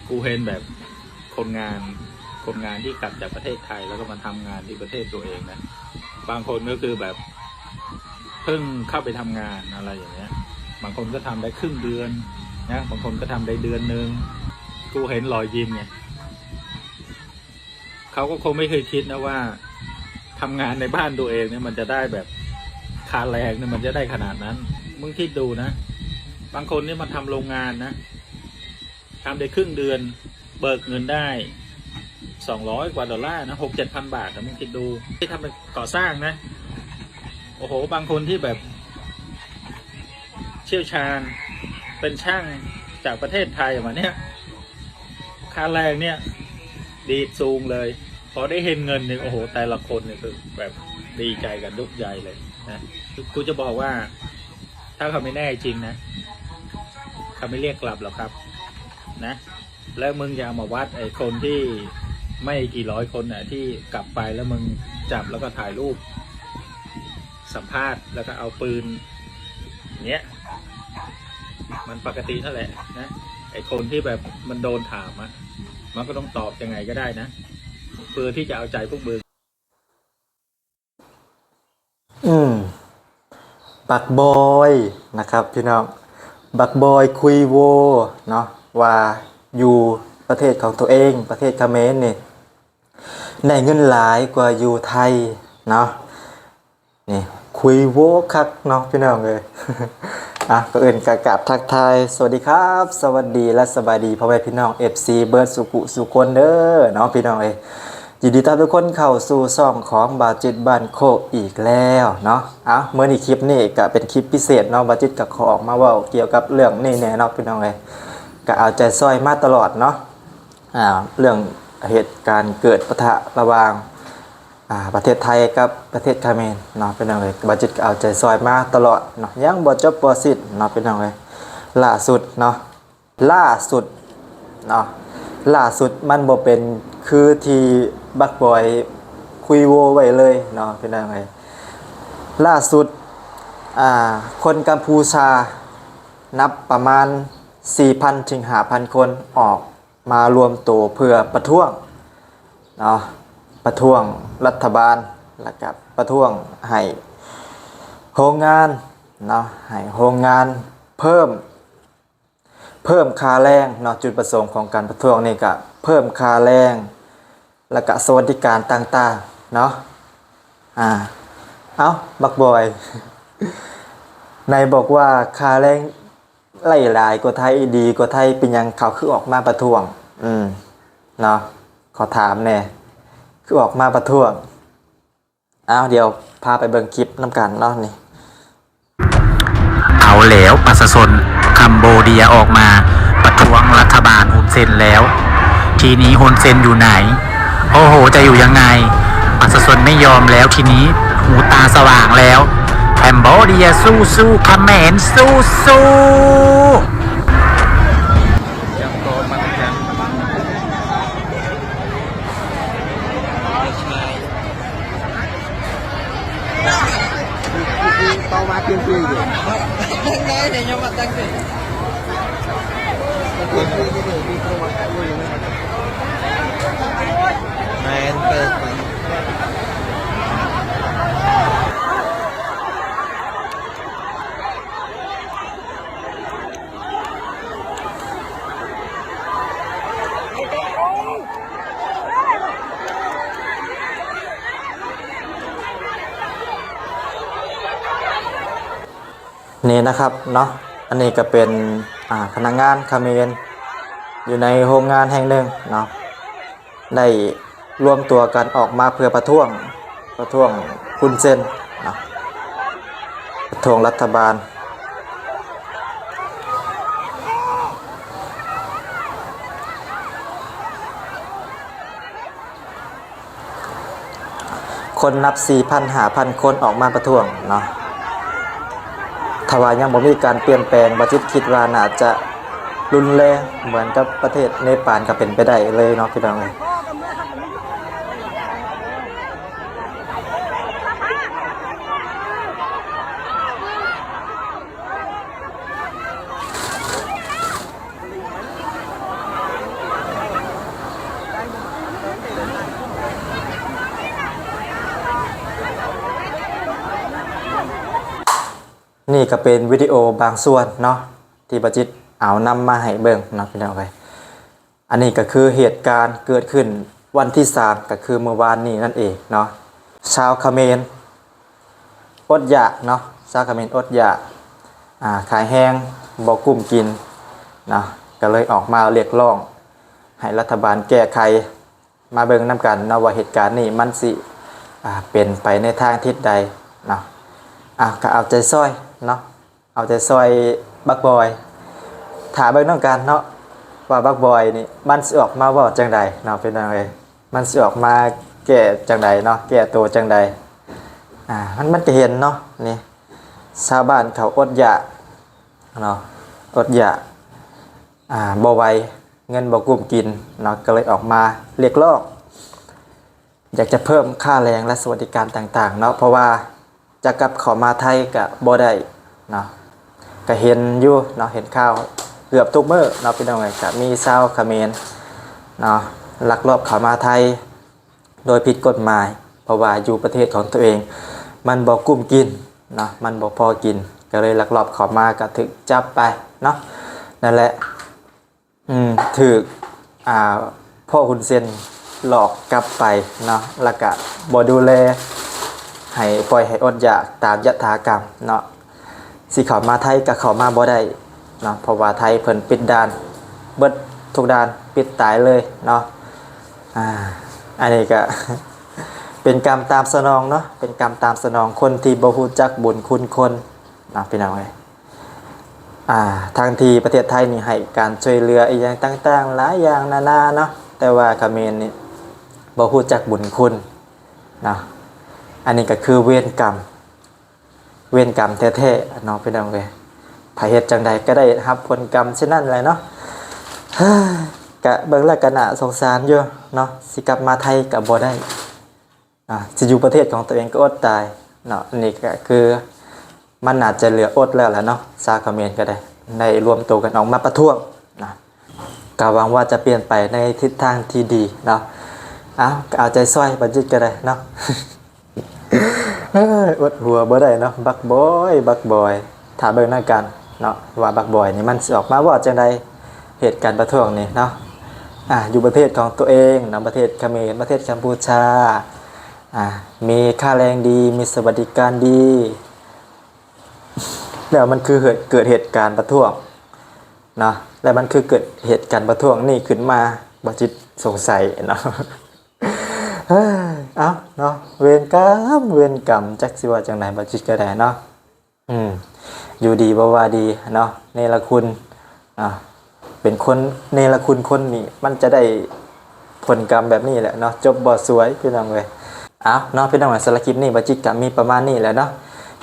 กูเห็นแบบคนงาน คนงานที่กลับจากประเทศไทยแล้วก็มาทำงานที่ประเทศตัวเองนะ บางคนก็คือแบบเพิ่งเข้าไปทำงานอะไรอย่างเงี้ย บางคนก็ทำได้ครึ่งเดือนนะ บางคนก็ทำได้เดือนหนึ่ง กูเห็นรอยยิ้มไง เขาก็คงไม่เคยคิดนะว่าทำงานในบ้านตัวเองเนี่ยมันจะได้แบบค่าแรงเนี่ยมันจะได้ขนาดนั้น มึงคิดดูนะ บางคนเนี่ยมาทำโรงงานนะ ทำได้ครึ่งเดือน เบิกเงินได้สองร้อยกว่าดอลลาร์นะ หกเจ็ดพันบาทนะ มึงคิดดู ที่ทำเป็นก่อสร้างนะ โอ้โห บางคนที่แบบเชี่ยวชาญ เป็นช่างจากประเทศไทยมาเนี่ย ค่าแรงเนี่ย ดีดสูงเลย พอได้เห็นเงินเนี่ย โอ้โห แต่ละคนเนี่ยคือแบบดีใจกันยกใหญ่เลยนะ กูจะบอกว่า ถ้าเขาไม่แน่จริงนะ เขาไม่เรียกกลับหรอกครับ นะ แล้วมึงอย่าเอามาวัดไอ้คนที่ไม่กี่ร้อยคนน่ะ ที่กลับไปแล้วมึงจับแล้วก็ถ่ายรูป สัมภาษณ์ แล้วก็เอาปืน เนี้ย มันปกตินั่นแหละนะ ไอ้คนที่แบบมันโดนถามอะ มันก็ต้องตอบยังไงก็ได้นะ เพื่อที่จะเอาใจพวกมึง อืม บักบอยนะครับพี่น้อง บักบอยคุยโวเนาะ ว่าอยู่ประเทศของตัวเอง ประเทศเขมรนี่ ได้เงินหลายกว่าอยู่ไทยเนาะ นี่ คุยโวคักเนาะพี่น้องเอ้ย อ่ะ ก่อนอื่นก็กราบทักทาย สวัสดีครับ สวัสดีและสบายดีพ่อแม่พี่น้อง เอฟซี เบิดสุขุสุคนเด้อเนาะพี่น้องเอ้ย ยินดีต้อนรับทุกคนเข้าสู่ช่องของบ่าวจิตบ้านโคกอีกแล้วเนาะ เอ้า มื้อนี้คลิปนี้ก็เป็นคลิปพิเศษเนาะ บ่าวจิตก็ขอออกมาเว้าเกี่ยวกับเรื่องนี้แหน่เนาะพี่น้องเอ้ย ก็เอาใจซ่อยมาตลอดเนาะ อ่า เรื่องเหตุการณ์เกิดปะทะระหว่าง อ่า ประเทศไทยกับประเทศเขมรเนาะพี่น้องเอ้ย บ่าวจิตก็เอาใจซ่อยมาตลอดเนาะ ยังบ่จบบ่สิ้นเนาะพี่น้องเอ้ย ล่าสุดเนาะ ล่าสุดเนาะ ล่าสุดมันบ่เป็นคือที่บักบอยคุยโวไว้เลยเนาะพี่น้องเอ้ย ล่าสุด อ่า คนกัมพูชานับประมาณสี่พันถึงห้าพันคนออกมารวมตัวเพื่อประท้วงเนาะ ประท้วงรัฐบาล แล้วก็ประท้วงให้โรงงานเนาะ ให้โรงงานเพิ่ม เพิ่มค่าแรงเนาะ จุดประสงค์ของการประท้วงนี่ก็เพิ่มค่าแรง แล้วก็สวัสดิการต่างๆ เนาะ อ่า เอ้า บักบอย ไหนบอกว่าค่าแรงได้หลายกว่าไทย ดีกว่าไทย เป็นหยังเขาคือออกมาประท้วง อืม เนาะ ขอถามแหน่ คือออกมาประท้วง อ้าว เดี๋ยวพาไปเบิ่งคลิปนำกันเนาะนี่ เอาแล้ว ประชาชนคัมโบเดียออกมาประท้วงรัฐบาลฮุนเซนแล้ว ทีนี้ฮุนเซนอยู่ไหน โอ้โห จะอยู่ยังไง ประชาชนไม่ยอมแล้วทีนี้ หูตาสว่างแล้ว แคมโบเดียสู้ๆ เขมรสู้ๆ นี่นะครับเนาะ อันนี้ก็เป็น อ่า พนักงานเขมรอยู่ในโรงงานแห่งหนึ่งเนาะ ได้รวมตัวกันออกมาเพื่อประท้วง ประท้วงฮุนเซนเนาะ ประท้วงรัฐบาล คนนับสี่พัน ห้าพัน คนออกมาประท้วงเนาะ ถ้าว่ายังบ่มีการเปลี่ยนแปลง บ่าวจิตคิดว่าน่าจะรุนแรงเหมือนกับประเทศเนปาลก็เป็นไปได้เลยเนาะพี่น้องเอ้ย เ ນີ້ກໍເປັນວິດີໂອບາງສ່ວນເນາະ ທີ່ບ່າວຈິດເອົານຳມາໃຫ້ເບິ່ງເນາະ ພີ່ນ້ອງເອີຍ. ອັນນີ້ກໍຄືເຫດການເກີດຂຶ້ນວັນທີສາມ ກໍຄືມື້ວານນີ້ນັ້ນເອງເນາະ. ຊາວຂະເໝນອົດຢາກເນາະ ຊາວຂະເໝນອົດຢາກ ອາ ຂາຍແຮງບໍ່ກຸ້ມກິນເນາະ ກໍເລີຍອອກມາຮຽກຮ້ອງໃຫ້ລັດຖະບານແກ້ໄຂ. ມາເບິ່ງນຳກັນເນາະວ່າເຫດການນີ້ມັນຊິ ອາ ເປັນໄປໃນທາງທິດໃດເນາະ. ອາ ກໍເອົາໃຈຊ່ອຍເນາະ ເອົາໃຈຊ່ອຍບັກບອຍ. ຖ້າເບິ່ງນຳກັນເນາະ ວ່າບັກບອຍນີ້ມັນຊິອອກມາເວົ້າຈັ່ງໃດເນາະ ພີ່ນ້ອງເອີຍ. ມັນຊິອອກມາແກ້ຈັ່ງໃດເນາະ ແກ້ໂຕຈັ່ງໃດ. ອາ ມັນ ມັນກໍເຫັນເນາະ ນີ້ ຊາວບ້ານເຂົາອົດຢາກເນາະ ອົດຢາກ ອາ ບໍ່ໄຫວ ເງິນບໍ່ກຸ້ມກິນເນາະ ກໍເລີຍອອກມາຮຽກຮ້ອງ ຢາກຈະເພີ່ມຄ່າແຮງ ແລະ ສະຫວັດດີການຕ່າງໆເນາະ ເພາະວ່າຈະກັບເຂົ້າມາໄທກໍບໍ່ໄດ້ເນາະ. ກໍເຫັນຢູ່ເນາະ ເຫັນຂ່າວເກືອບທຸກມື້ເນາະ ພີ່ນ້ອງເອີຍ. ກໍມີຊາວຂະເໝນເນາະ ລັກລອບເຂົ້າມາໄທໂດຍຜິດກົດໝາຍ ເພາະວ່າຢູ່ປະເທດຂອງຕົວເອງມັນບໍ່ກຸ້ມກິນເນາະ ມັນບໍ່ພໍກິນ ກໍເລີຍລັກລອບເຂົ້າມາ ກໍຖືກຈັບໄປເນາະ. ນັ້ນແຫຼະ ອືມ ຖືກ ອາ ພໍ່ຮຸນເຊັນຫຼອກກັບໄປເນາະ ແລ້ວກະບໍ່ດູແລ ໃຫ້ປ່ອຍໃຫ້ອົດຢາກຕາມຍະຖາກຳເນາະ. ຊິເຂົ້າມາໄທກໍເຂົ້າມາບໍ່ໄດ້ເນາະ ເພາະວ່າໄທເພິ່ນປິດດ່ານເບິດທຸກດ່ານ ປິດຕາຍເລີຍເນາະ. ອາ ອັນນີ້ກະ ເປັນກຳຕາມສະໜອງເນາະ ເປັນກຳຕາມສະໜອງຄົນທີ່ບໍ່ຮູ້ຈັກບຸນຄຸນຄົນເນາະ ພີ່ນ້ອງເອີຍ. ອາ ທັງທີ່ປະເທດໄທນີ້ໃຫ້ການຊ່ວຍເຫຼືອອີ່ຫຍັງຕ່າງໆຫຼາຍຢ່າງນານາເນາະ ແຕ່ວ່າຂະເໝນນີ້ບໍ່ຮູ້ຈັກບຸນຄຸນເນາະ. ອັນນີ້ກໍຄືເວນກຳ ເວນກຳແທ້ໆເນາະ ພີ່ນ້ອງເອີຍ. ໃຜເຮັດຈັ່ງໃດກໍໄດ້ຮັບຜົນກຳເຊັ່ນນັ້ນແຫຼະເນາະ. ກະເບິ່ງແລ້ວກໍໜ້າສົງສານຢູ່ເນາະ ຊິກັບມາໄທກໍບໍ່ໄດ້ ອາ ຊິຢູ່ປະເທດຂອງຕົວເອງກໍອົດຕາຍເນາະ. ອັນນີ້ກໍຄືມັນໜ້າຈະເຫຼືອອົດແລ້ວລະເນາະ ຊາວຂະເໝນກໍໄດ້ ໄດ້ລວມໂຕກັນອອກມາປະທ້ວງນະ. ກໍຫວັງວ່າຈະປ່ຽນໄປໃນທິດທາງທີ່ດີເນາະ. ເອົາ ກໍເອົາໃຈຊ່ອຍບັນຈິດກໍໄດ້ເນາະ. ເອີຍ ອົດຫົວບໍ່ໄດ້ເນາະ ບັກບອຍ ບັກບອຍ. ຖ້າເບິ່ງນຳກັນເນາະ ວ່າບັກບອຍນີ້ມັນຊິອອກມາເວົ້າຈັ່ງໃດ ເຫດການປະທ້ວງນີ້ເນາະ. ອາ ຢູ່ປະເທດຂອງຕົວເອງເນາະ ປະເທດຂະເໝນ ປະເທດກຳປູຊາ ອາ ມີຄ່າແຮງດີ ມີສະຫວັດດີການດີ ແລ້ວມັນຄືເກີດເຫດການປະທ້ວງເນາະ ແລ້ວມັນຄືເກີດເຫດການປະທ້ວງນີ້ຂຶ້ນມາ ບໍ່ຈິດສົງໄສເນາະ. ເອີ ເອົ້າເນາະ ເວນກຳ ເວນກຳ ຈັກຊິວ່າຈັ່ງໃດ ບໍ່ຈິດກໍໄດ້ເນາະ. ອືມ ຢູ່ດີບໍ່ວ່າດີເນາະ ເນລະຄຸນເນາະ ເປັນຄົນເນລະຄຸນຄົນນີ້ ມັນຈະໄດ້ຜົນກຳແບບນີ້ແຫຼະເນາະ ຈົບບໍ່ສວຍ ພີ່ນ້ອງເອີຍ. ເອົາເນາະ ພີ່ນ້ອງເອີຍ ສຳລັບຄລິບນີ້ ບ່າວຈິດກໍມີປະມານນີ້ແຫຼະເນາະ.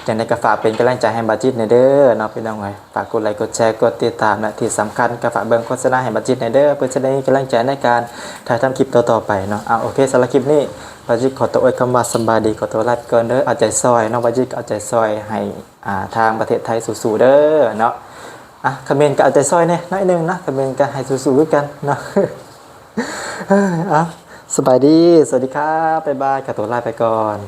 ຈັ່ງໃດກໍຝາກເປັນກຳລັງໃຈໃຫ້ບ່າວຈິດແດ່ເດີເນາະ ພີ່ນ້ອງເອີຍ. ຝາກກົດໄລ ກົດແຊ ກົດຕິດຕາມ ແລະ ທີ່ສຳຄັນກໍຝາກເບິ່ງໂຄສະນາໃຫ້ບ່າວຈິດແດ່ເດີ ເພື່ອຈະໄດ້ມີກຳລັງໃຈໃນການຖ່າຍທຳຄລິບຕໍ່ໆໄປເນາະ. ເອົາ ໂອເຄ ສຳລັບຄລິບນີ້ ບ່າວຈິດຂໍຕົວອວຍຄຳວ່າສະບາຍດີ ຂໍຕົວລາໄປກ່ອນເດີ. ເອົາໃຈຊ່ອຍເນາະ ບ່າວຈິດກໍເອົາໃຈຊ່ອຍໃຫ້ ອ່າ ທາງປະເທດໄທສູ້ໆເດີເນາະ. ອ່ະ ຄອມເມັນກໍເອົາໃຈຊ່ອຍແດ່ໜ້ອຍໜຶ່ງເນາະ ຄອມເມັນກໍໃຫ້ສູ້ໆຄືກັນເນາະ. ເອີ ເອົາ ສະບາຍດີ ສະຫວັດດີຄັບ ບາຍບາຍ ຂໍຕົວລາໄປກ່ອນ.